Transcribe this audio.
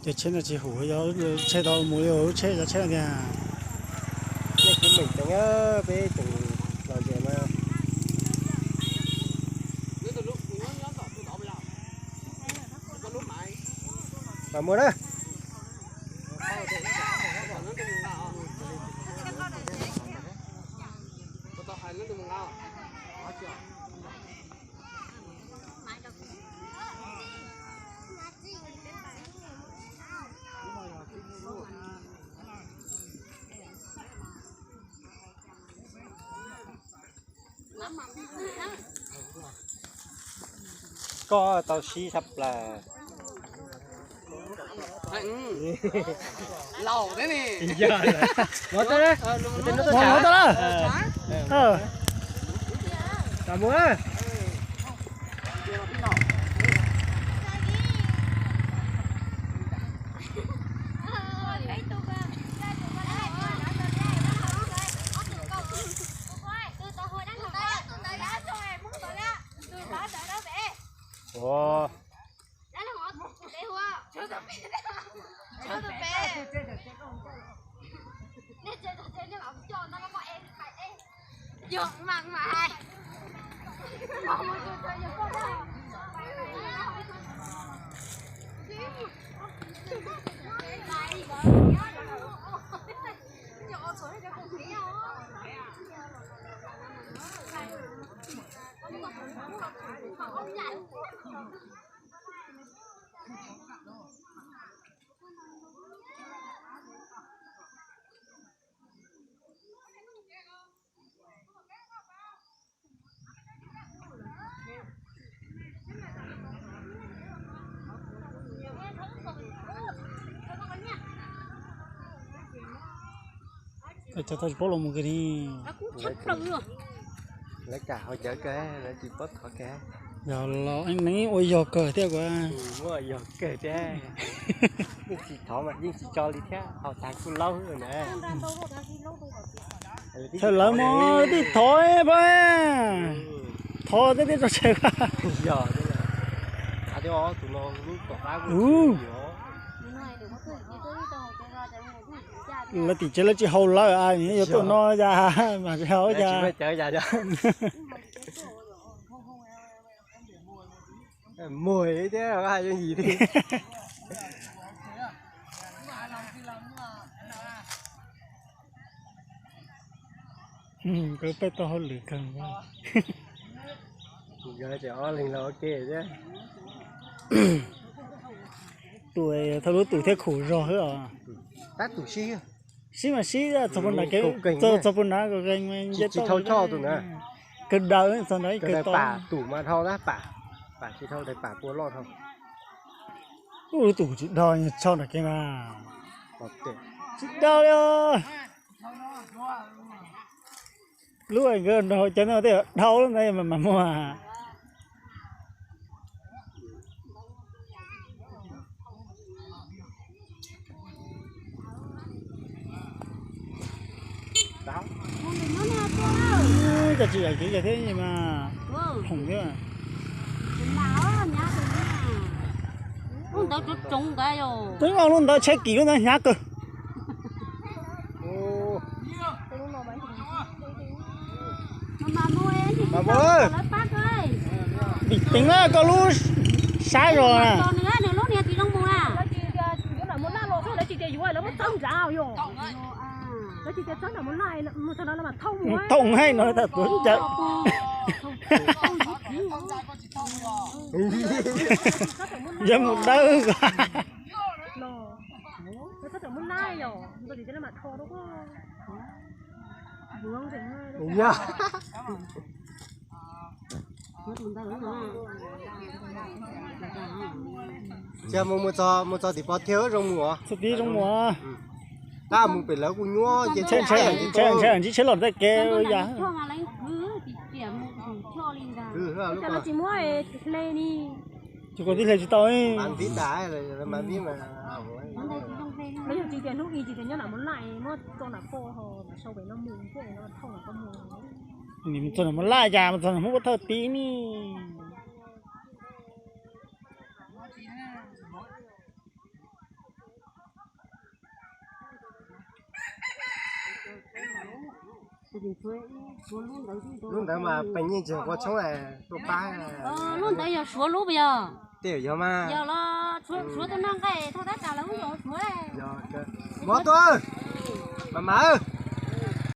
Ces tsheb no tsis hum, yog tsheb tau mus li lub tsheb, tsheb tiag. Nej kuv meem tseem, peb tseem lom zem mas. Mam mus na. Koj tau sib tshaj plaws. Laus thiab ne. Mus tau lawm. Mus. Ua. Cov tsis paub los mus kiag li. Lawv kam haus cawv kawg, lawv tsis paub thov kawg. Yog los neeg ua yog kawg thiab kuv. Muaj yog kawg thiab. Yeej tsis thov mas yeej tsis tso li thiab, haus tas kuj laub na. Thaum lawv mus tij thov pa, thov thiab tij tso tseg. Yog, tus no lub tom qab kuj lawv tim tsev lawv tsis haus lawm, yog tuaj no yog mas tsis haus cas. Muag thiab hais yooj yim li. Nkawd peb tau hauj lwm kawg. Nkawd ces ob leeg los ua ke thiab. Tus thauj lub tus thiab khum zog xwb os. Tab tus sib, sib mas sib txog puag nrad, txog puag nrad kom nce tsis dhau choj tus na. Kawg daws txog nrad kawg daws, pam tus mas dhau na, pam, pam tsis dhau daws, pam pua loj dhau. Ub, lub tus tsis dhau, tso nrad kev mas tsis dhau li. Lub nkawd nrog cov no tej dhau lawm ntawd mas mas muag. Cov tsis yam kev cai thiab mas phoom thiab. Twb nqa lub ntawd tsheb kis lub ntawd hnyav kawg. Vim teev na koj lub sab zog na. Thoom heej no tas tuav ncaws. Yog mus dawb. Cia mus, mus txog tim pov thiab zoo mus os. Txog tim zoo mus. Tab mus pem lawv kuj nyuaj ces ntshai ntshai ntsib tsheb los tej kev yam. Tsis koj tib hle tsis tau. Nim mus txog no mus laj cas mus txog no Hmoob Pub Thawj tim ne. Lub ntawd mas peem yeej tsis yog qhov tshoob tuaj pab. Lub ntawd yog Suav lub puas yog? Tej yog mas. Yog los Suav tus noj nqaij thauj tab tas lawv ua Suav. Mov tuaj, mas mas.